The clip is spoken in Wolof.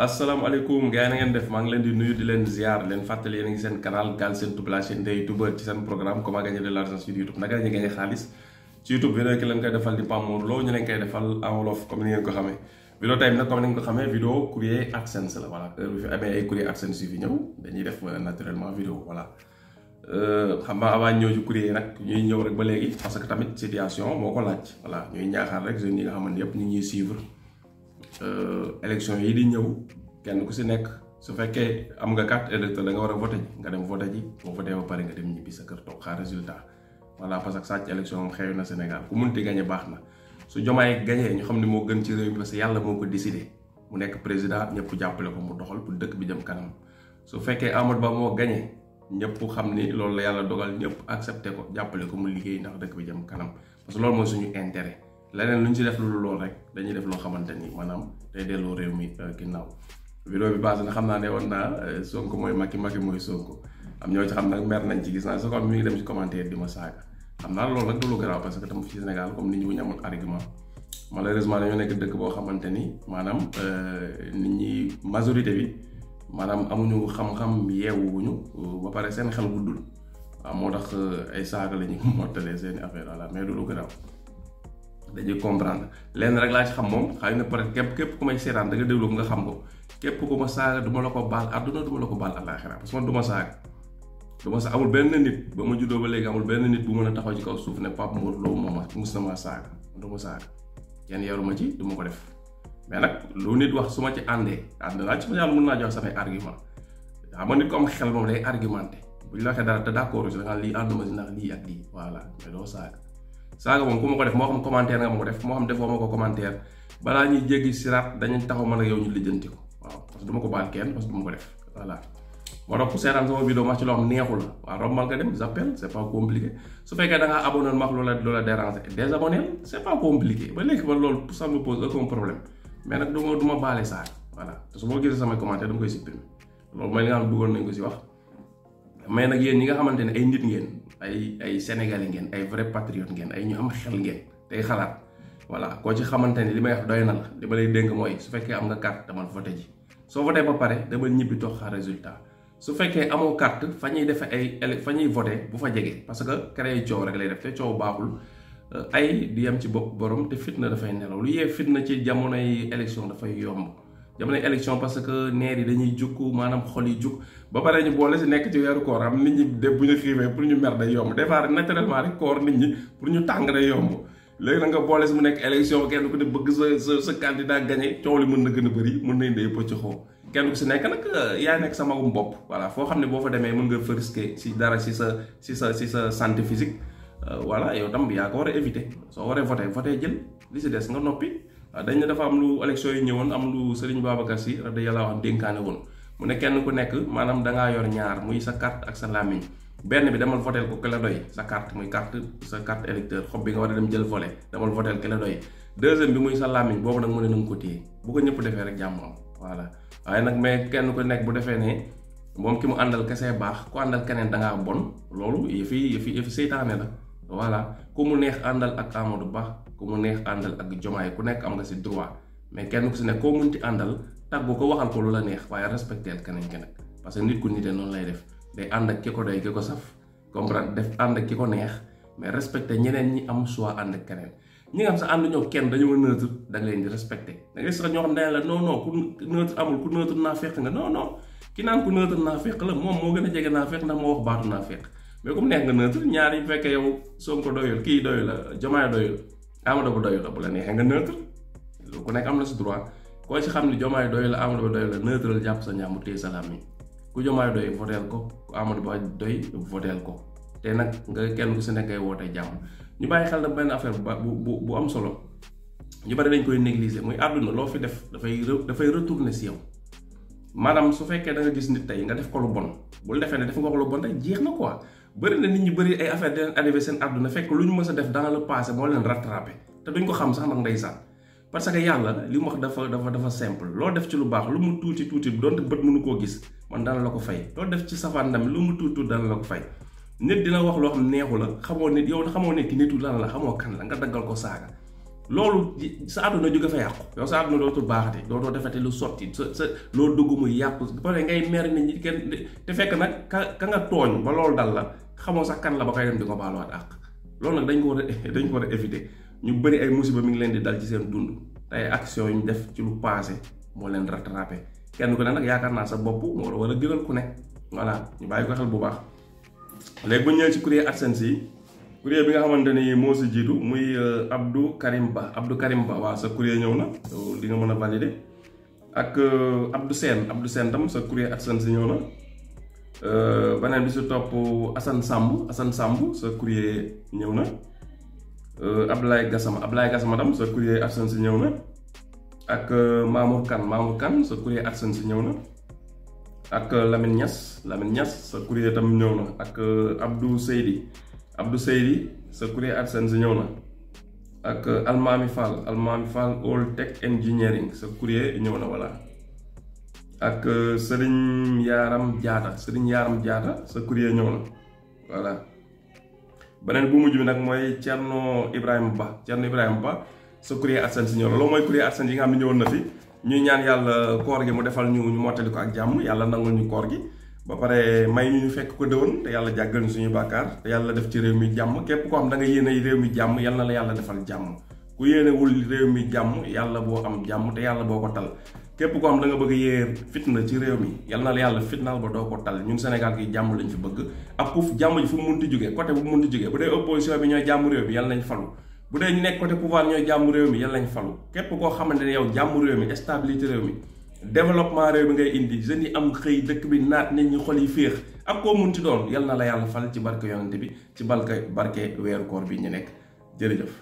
asalaamaaleykum gars yi na ngeen def maa ngi leen di nuyu di leen ziar leen fàttali yéen a ngi seen canal Galsen Tube la chaîne des youtubeurs ci seen programme comment gagner de l'argent sur YouTube naka la ñuy gagner xaalis ci YouTube vidéo ki leen koy defal di Pape Mor Lo ñu leen koy defal en wolof comme ni ngeen ko xamee vidéo tey nag comme ni ngeen ko xamee vidéo courrier AdSense la voilà heure bi fi amee ay courrier AdSense yu fi ñëw dañuy def naturellement vidéo voilà xam nga avant ñëw ci courrier yi nag ñuy ñëw rek ba léegi parce que tamit situation moo ko laaj voilà ñuy ñaaxaar rek jeunes yi nga xamante yëpp ñu ñuy suivre élection yi di ñëw kenn ku si nekk su fekkee am nga carte électeur da nga war a voté ji nga dem voté ji boo voté ba pare nga dem ñibbi sa kër toog xaar résultat voilà parce que sàcc élection moom xew na Sénégal ku munti gagné baax na su Diomaye gagné ñu xam ne moo gën ci réew mi parce que yàlla moo ko décidé mu nekk président ñëpp jàppale ko mu doxal pour dëkk bi jëm kanam su fekkee Amadou Ba moo gagné ñëpp xam ni loolu la yàlla dogal ñëpp accepté ko jàppale ko mu liggéey ndax dëkk bi jëm kanam parce que loolu mooy suñu intérêt leneen lu ñu si def lu lool rek dañuy def loo xamante ni maanaam day delloo réew mi ginnaaw vidéo bi base na xam naa ne woon naa Sonko mooy Macky mooy Sonko am ñoo ci xam nag mer nañ ci gis naa soo ko mi ngi dem ci commentaire di ma saaga xam naa loolu nag du lu garaaw parce que tam fi Sénégal comme nit ñi bu ñu amoon argument malheureusement dañoo nekk dëkk boo xamante ni maanaam nit ñi majorité bi maanaam amuñu xam-xam yeewuñu ba pare seen xel guddul waaw moo tax ay saaga la ñu mottalee seen affaire voilà mais du lu garaaw dañuy comprendre lenn rek laa ci xam moom xëy na peut être képp ku may seetaan da nga déglu nga xam ko képp ku ma saaga du ma la ko baal àdduna du ma la ko baal àllaaxira parce que man du ma saaga amul benn nit ba ma juddoo ba léegi amul benn nit bu mën a taxaw ci kaw suuf ne Pape Mor Lo moom mus na maa saaga du ma saaga kenn yaruma ci du ma ko def mais nag lu nit wax su ma ci àndee ànd naa ci ma yàlla mën naa jox samay argument xam nga nit ko am xel moom day argumenté bu ñu la waxee dara te d'accord ci da nga lii ànduma si ndax lii ak lii voilà mais doo saaga moom ku ma ko def moo xam commentaire nga ma ko def moo xam defoo ma ko commentaire balaa ñuy jéggi siraat dañuy taxaw man ak yow ñu lijjanti ko waaw parce que du ma ko baal kenn parce que du ma ko def voilà moo tax ku seetaan sama vidéo ma ci loo xam neexu la waaw rombal nga dem j'appelle c'est pas compliqué su fekkee da ngaa abonné ma loola déranger désabonné c'est pas compliqué ba léegi ba loolu ça me pose aucun problème mais nag du ma baale saaga voilà te su ma gisee samay commentaire dama koy supprimer loolu mooy li nga xam bëggoon nañ ko si wax mais nag yéen ñi nga xamante ne ay nit ngeen ay sénégalais ngeen ay vrai patriote ngeen ay ñu am xel ngeen tey xalaat voilà koo ci xamante ni li may wax doy na la li ma lay dénk mooy su fekkee am nga carte demal voté ji soo voté ba pare demal ñibbi toog xaar résultat su fekkee amoo carte fa ñuy defee fa ñuy voté bu fa jege parce que créé coow rek lay def te coow baaxul ay di yem ci bopp borom te fitna dafay nelaw lu yee fitna ci jamonoy élection dafay yomb jamonoy élection parce que neer yi dañuy jukk maanaam xol yi jukk ba pare ñu boole si nekk ci weeru koor am nit ñi de bu ñu xiifee pour ñu mer day yomb des fois naturellement rek koor nit ñi pour ñu tàng day yomb léegi nag nga boole si mu nekk élection kenn ku ne bëgg sa candidat gagné coow li mën na gën a bëri mën nañ day pëcc xoo kenn ku si nekk nag yaay nekk sa magum bopp voilà foo xam ne boo fa demee mën nga fa risqué si dara si sa santé physique voilà yow tam yaa ko war a éviter soo waree voté jël li si des nga noppi dañ ne dafa am lu élection yi ñëwoon am lu Serigne Babacar Sy radiyallahu anhu dénkaane woon mu ne kenn ku nekk maanaam dangaa yor ñaar muy sa carte ak sa làmmiñ benn bi demal votel ko ki la doy sa carte muy sa carte électeur xob bi nga war a dem jël volet demal votel ki la doy deuxième bi muy sa làmmiñ boobu nag mu ne na nga ko téye bu ko ñëpp defee rek jàmm am voilà waaye nag mais kenn ku nekk bu defee ne moom ki mu àndal kese baax ku àndal keneen dangaa bon loolu yëfi seytaane la voilà ku mu neex àndal ak Amadou Ba ku mu neex àndal ak Diomaye ku nekk am nga si droit mais kenn ku si nekk koo munti àndal tàggu ko waxal ko lu la neex waaye respecteel keneen ki nag parce que nit ku nite noonu lay def day ànd ak ki ko doy ki ko saf comprendre def ànd ak ki ko neex mais respecté ñeneen ñi am choix ànd ak keneen ñi nga xam sa ànd ñoo kenn dañoo neutre da nga leen di respecté da ngay sax ñoo xam ne la non ku neutre amul ku neutre naa fekk nga non ki naan ku neutre naa fekk la moom moo gën a jege naa fekk ndax moo wax baatu naa fekk mais comme neex nga neutre ñaar yi fekkee yow Sonko doyul kii doyul la Diomaye doyul Amadou Ba doyul la bu la neexee nga neutre lu ku nekk am na si droit koo ci xam ne Diomaye doyul la Amadou Ba doyul la neutre la jàpp sa ñaamu téye sa làmmiñ ku Diomaye doy voteel ko ku Amadou Ba doy voteel ko te nag nga kenn ku si nekk ngay wootee jàmm ñu bàyyi xel na benn affaire bu am solo ñu bari dañ koy négliger muy àdduna loo fi def dafay retourner si yow maanaam su fekkee da nga gis nit tey nga def ko lu bon bul defee ne def nga ko lu bon rek jeex na quoi bëri na nit ñi bëri ay affaire di leen arrivé seen àdduna fekk lu ñu mës a def dans le passé moo leen rattrapé te duñ ko xam sax nag ndeysaan parce que yàlla li mu wax dafa simple loo def ci lu baax lu mu tuuti doonte bët mënu koo gis man dana la ko fay loo def ci safaan ndam lu mu tuuti dana la ko fay nit dina wax loo xam neexu la xamoo nit yow xamoo nit ki nitu lan la xamoo kan la nga daggal ko saaga loolu sa àdduna jóge fa yàqu yow sa àdduna dootul baaxati dootoo defati lu sotti sa loo dugg muy yàqu ba pare ngay mer nit ñi kenn te fekk nag ka nga tooñ ba loolu dal la xamoo sax kan la ba koy dem di ko baaluwaat àq loolu nag dañ ko war a éviter ñu bëri ay musiba mi ngi leen di dal ci seen dund te ay action yu ñu def ci lu passé moo leen rattrapé kenn ku ne nag yaakaar naa sa bopp moo la war a gënal ku ne voilà ñu bàyyi ko xel bu baax. léegi bu ñëwee ci courrier AdSense yi courrier bi nga xamante ni moo si jiitu muy Abdou Karim Ba waaw sa courrier ñëw na di nga mën a valider ak Abdou Sène tam sa courrier AdSense ñëw na beneen bi si topp Assane Samb sa courrier ñëw na Ablaye Gassama tam sa courrier AdSense ñëw na ak Mamour Kane sa courrier AdSense ñëw na ak Lamine Niass sa courrier tam ñëw na ak Abdou Seydi sa courrier AdSense ñëw na ak Almami Fall All Tech Engineering sa courrier ñëw na voilà ak Serigne Yaram Diatta sa courrier ñëw na voilà beneen bu mujj bi nag mooy Thierno Ibrahima Ba sa courrier AdSense ñëw na loolu mooy courrier AdSense yi nga xam ne ñëwoon na fi ñuy ñaan yàlla koor gi mu defal ñu mottali ko ak jàmm yàlla nangul ñu koor gi ba pare may ñu fekk ko dëwoon te yàlla jàggal ñu suñu bàkkaar te yàlla def ci réew mi jàmm képp koo xam da nga yéene réew mi jàmm yal na la yàlla defal jàmm ku yéenewul réew mi jàmm yàlla boo am jàmm te yàlla boo ko tal képp koo xam da nga bëgg yee fitna ci réew mi yal na la yàlla fitnaal ba doo ko tal ñun Sénégal gi jàmm lañ fi bëgg ak jàmm ji fu mu munti jógee côté bu mu munti jógee bu dee opposition bi ñooy jàmm réew mi yàlla nañ falu bu dee ñu nekk côté pouvoir ñooy jàmm réew mi yàlla nañ falu képp koo xamante ne yow jàmm réew mi stabilité réew mi développement réew mi ngay indi jeunes yi am xëy dëkk bi naat nit ñi xol yi féex ak koo munti doon yal na la yàlla fal ci barke yonante bi ci barke weeru koor bi ñu nekk jërëjëf